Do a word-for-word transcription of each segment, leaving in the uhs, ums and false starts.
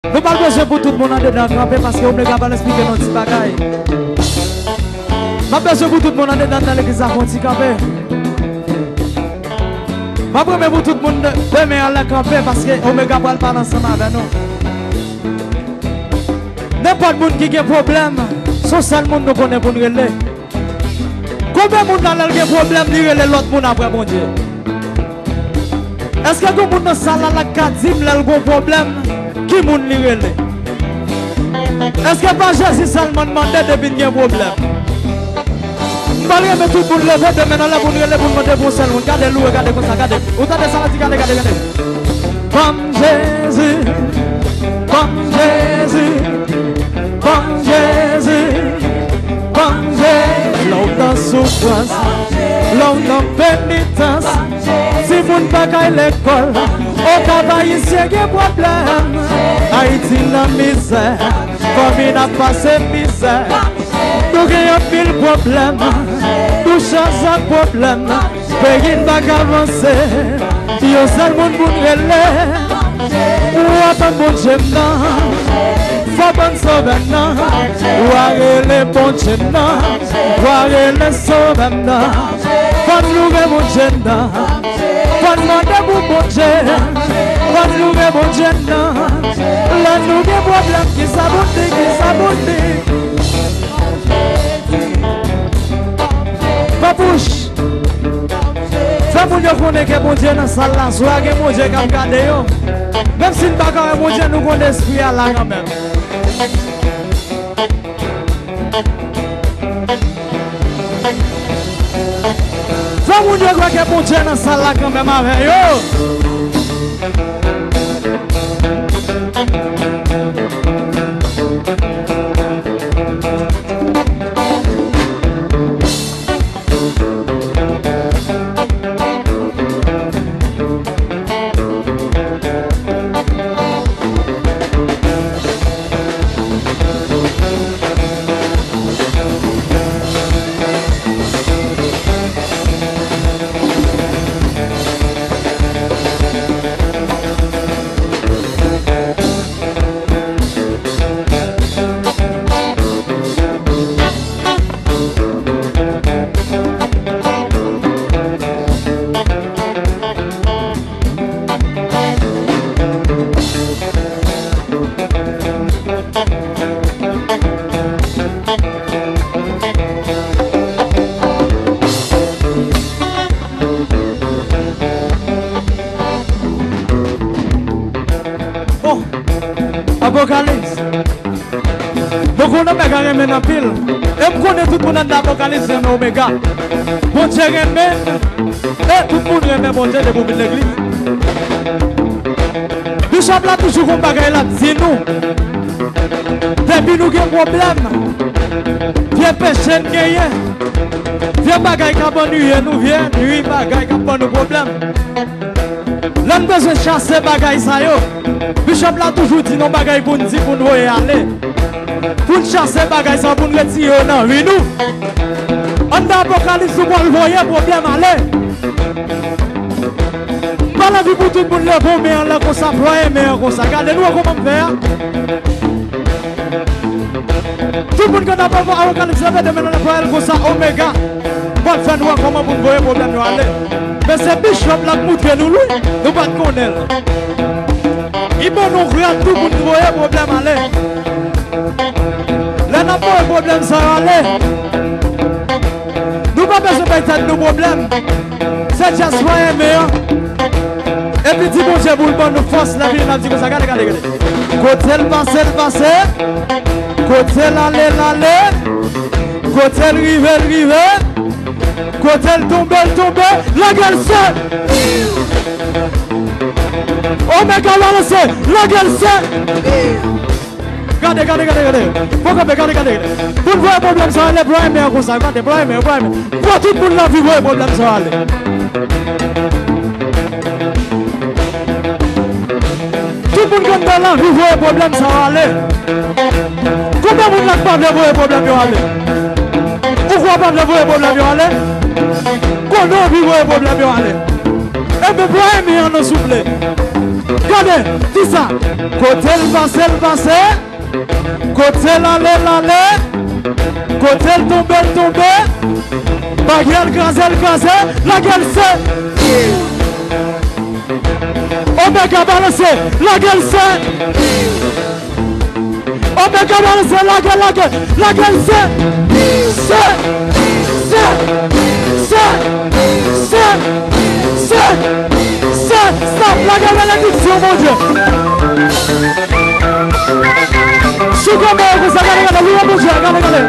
Nou pral bezwen pou tout moun andedan kanpe, paske Omega pral esplike nou ti bagay. M ap bezwen pou tout moun andedan nan legliz la fè yon ti kanpe. M ap renmen pou tout moun de, de men anlè kanpe, paske Omega pral pale ansanm avè nou. Nenpòt moun ki gen pwoblèm, se yon sèl moun nou konnen pou n rele. Konbyen moun la, lè l gen pwoblèm, li rele lòt moun apre Bondye? Èske gen moun nan sal la, la k ka di m lè l gen pwoblèm, ki moun li rele? Èske pa Jezi sèlman n mande depi n gen pwoblèm? M pral renmen tout moun leve de men anlè pou n rele, pou n mande pou yon sèl moun. Gade, louwe, gade konsa, gade. Ou tande sa la di, gade, gade, gade. Ban m Jezi, ban m Jezi, ban m Jezi, ban m Jezi. Lè w nan soufrans, lè w nan penitans, timoun pa kay lekòl, okap Ayisyen gen pwoblèm. Ayiti nan mizè, fanmi n ap pase mizè. Nou gen anpil pwoblèm, nou chaje ak pwoblèm. Peyi n pa ka vanse, yon sèl moun pou n rele. Ou a tann Bondye m nan, fò w tann Sovè m nan. Ou a rele Bondye m nan, ou a rele Sovè m nan. Fò n louwe Bondye m nan, fò n mande pou Bondye, fò n louwe Bondye m nan. Lè nou gen pwoblèm, kisa pou n di, kisa pou n di? Papouch, fè moun yo konnen ke Bondye nan sal la. Swa gen Bondye k ap gade yo. Menm si n pa ka wè Bondye, nou konnen Lespri a la kanmenm. Fò moun yo kwè ke Bondye nan sal la kanmenm avè yo. Oh, Apokalips. Mwen konnen Omega renmen n anpil. E m konnen tout moun anndan Apokalips renmen Omega. Bondye renmen n. E tout moun renmen Bondye depi w vin legliz. Bishop la toujou gon bagay l ap di nou. Depi nou gen pwoblèm, vye peche n genyen, vye bagay k ap annuiye nou, vye, vye bagay k ap ban nou pwoblèm. Lè n bezwen chase bagay sa yo, bishop la toujou di n yon bagay pou n di, pou n voye ale. Pou n chase bagay sa yo, pou n retire yo nan vi nou. Anndan Apokalips, nou pral voye pwoblèm ale. M pa anvi pou tout moun leve men anlè konsa, plwaye men an konsa. Gade, nou wè kòman m fè a? Tout moun ki nan Apokalips, leve de men nan pral konsa, Omega. Pral fè nou wè kòman pou n voye pwoblèm yo ale. Men se bishop la k moutre nou l wi, nou pa t konnen l. Li ban nou rad tou pou n voye pwoblèm ale. Lè n ap voye pwoblèm sa yo ale, nou pa bezwen bay tèt nou pwoblèm. Se just voye men an. Epi di Bondye pou l ban nou fòs, lè vini n ap di konsa, gade, gade, gade. Kote l pase, l pase. Kote l ale, l ale. Kote l rive, l rive. Kote l tonbe, l tonbe. Lage l sè. Omega balanse, lage l sè. Gade, gade, gade, gade. Fò kanpe, gade, gade, gade. Pou n voye pwoblèm sa ale, pran men an konsa. Gade, pran men, pran men. Fò tout moun nan vi voye pwoblèm sa ale. Tout moun ki anndan la vi voye pwoblèm sa yo ale. Konbyen moun la k pa vle voye pwoblèm yo ale? Ou kwè w pa vle voye pwoblèm yo ale? Konnen w anvi voye pwoblèm yo ale. Enben, voye men an non souple. Gade, di sa. Kote l pase, l pase. Kote l ale, l ale. Kote l tonbe, l tonbe. Bagay l kraze, l kraze. Lage l se. Omega balanse, lage l se. Omega balanse, lage, lage, lage l se. Se, se, se, se, se, se, se, stop, lage benediksyon, Bondye. Sou kòmè yo konsa, gade, gade, louwe Bondye, gade, gade.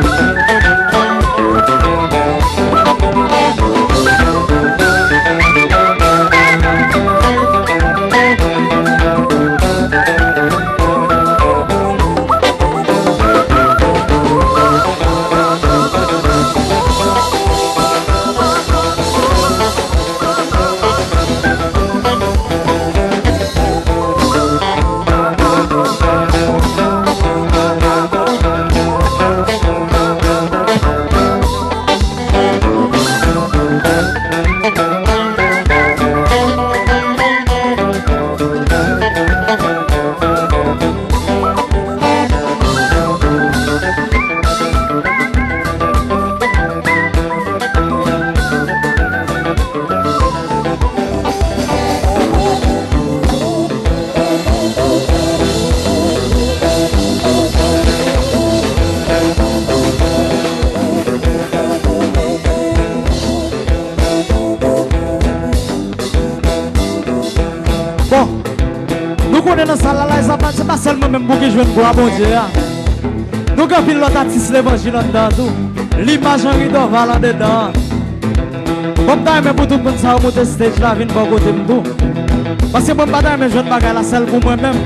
Bon, nou konnen nan sal la, la, e sa pa, se pa sèl mwen menm pou ki jwenn glwa Bondye a. Nou gen anpil lòt atis levanjil anndan an tou. Limaj Henri Dorval andedan an. Bon, m ta renmen pou tout moun sa yo monte stage la, vin bò kote m tou. Paske mwen, m pa ta renmen jwenn bagay la sèl pou mwen menm.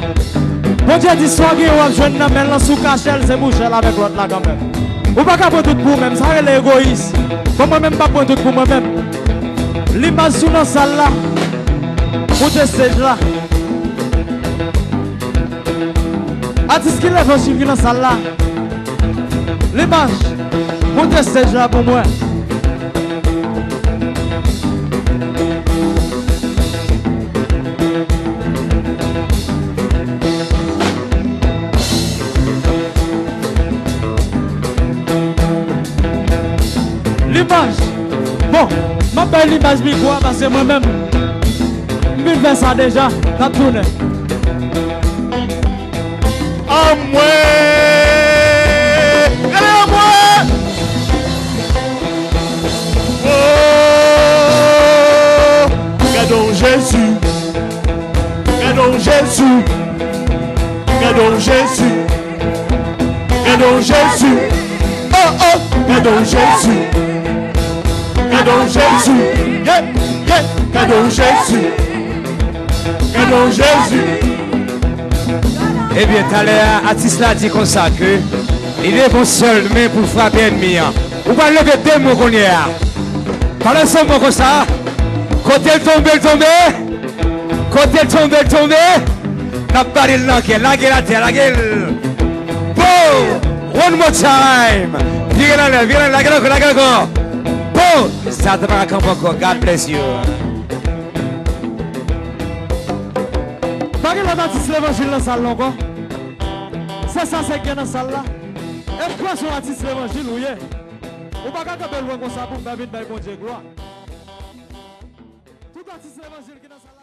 Bondye di, sa w genyen w ap jwenn nan men l lan, si w kache l, se bouche l avèk lòt la kanmenm. Ou pa ka pran tout pou ou menm, sa rele egoyis. Bon, mwen menm, m p ap pran tout pou mwen menm. Limaj sou nan sal la. Monte stage la. Atis ki levanjil ki nan sal la. Limaj, monte stage la pou mwen. Limaj. Bon, m ap bay Limaj mikwo a paske mwen menm, m vin fè sa deja, n ap tounen. Anmwe! Rele anmwe! Oh! Gadon Jezi! Gadon Jezi! Gadon Jezi! Gadon Jezi! Oh, oh! Gadon Jezi! Gadon Jezi! Yeah, yeah! Gadon Jezi! Gadon Jezi! Ebyen, talè a, atis la di konsa ke li leve yon sèl men pou frape ènmi an. Ou pral leve de men w kounye a. Pale ansanm mwen konsa. Kote l tonbe, l tonbe. Kote l tonbe, l tonbe. N ap bale l nan kè. Lage l atè, lage l. Boom! One more time. Vire l anlè, vire l anlè, lage l ankò, lage l ankò. Boom! Satan pa ka kanpe ankò. God bless you. Pa gen lòt atis levanjil nan sal la ankò. Se sa sèl k gen nan sal la. Èske se yon atis levanjil ou ye? Ou pa ka kanpe lwen konsa pou m ta vin bay Bondye glwa. Tout atis levanjil ki nan sal la.